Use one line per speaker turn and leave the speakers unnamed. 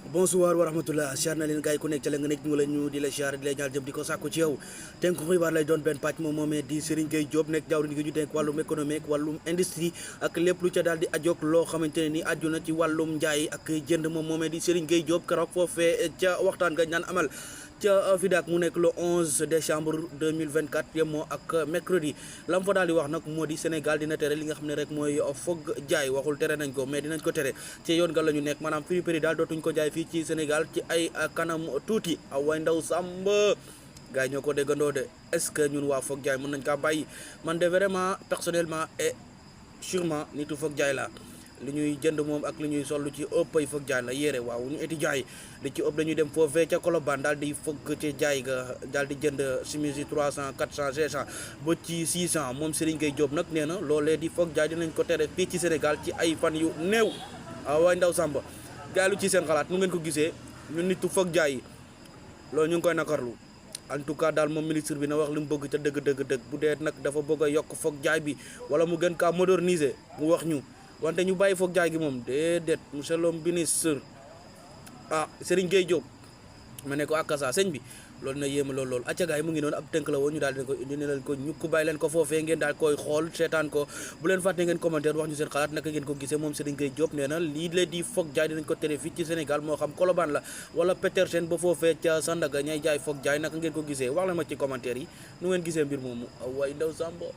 bonsoir wa rahmatullah siyaar na leen gars yi ku nekk ca la nga nekk ñu la ñu di la siyaar di la ñaal jëm di ko sàkku ci yow tënk xibaar lay doon benn pàcc moom moomee di Serigne Gueye Diop nekk jawriñ gi ñu denk wàllum économique wàllum industrie ak lépp lu ca daal di ajoog loo xamante ne ni aju na ci wàllum njaay ak jënd moom moomee di Serigne Gueye Diop keroog foofee ca waxtaan nga ñaan amal ca FIDAK mu nekk le 11 décembre 2024 yemoo ak mercredi lam fa daal di wax nag moo di Sénégal dina tere li nga xam ne rek mooy foog jaay waxul tere nañ ko mais dinañ ko tere ci yoon nga la ñu nekk maanaam prix daal dootuñ ko jaay fii ci Sénégal ci ay kanam tuuti way ndaw sàmba gars yi ñoo ko déggandoo de est-ce que ñun waa foog jaay mën nañ kaa bàyyi man de vraiment personnellement et sûrement nitu foog jaay la li ñuy jënd moom ak li ñuy sol lu ci ëpp ay foog jaay la yére waaw ñu étudiants yi li ci ëpp dañuy dem foofee ca Colobane daal di foog ci jaay ga daal di jënd chemise 300 400 500 ba ci 600 moom Serigne Gueye Diop nag nee na loolee di foog jaay dinañ ko tere fii ci Sénégal ci ay fan yu néew waaye ndaw Samba gars lu ci seen xalaat nu ngeen ko gisee ñun nitu foog jaay yi loolu ñu ngi koy nakarlu en tout cas daal moom ministre bi na wax li mu bëgg ca dëgg bu dee nag dafa bëgg a yokk foog jaay bi wala mu gën kaa moderniser mu wax ñu wante ñu bàyyi foog jaay gi moom déedéet monsieur le ministre Serigne Gueye Diop ma ne ko akasa sëñ bi loolu na yéema lool acca gaay mu ngi noonu ab tënk la woon ñu daal dina ko indi ne leen ko ñukk bàyyi leen ko foofee ngeen daal koy xool seetaan ko bu leen fàtte ngeen commentaire wax ñu seen xalaat naka ngeen ko gisee moom Serigne Gueye Diop nee na lii la di foog jaay dinañ ko tere fii ci Sénégal moo xam Colobane la wala Petersen ba foofee ca Sandaga ñay jaay foog jaay naka ngeen ko gisee wax leen ma ci commentaire yi nu ngeen gisee mbir moomu way ndaw Samba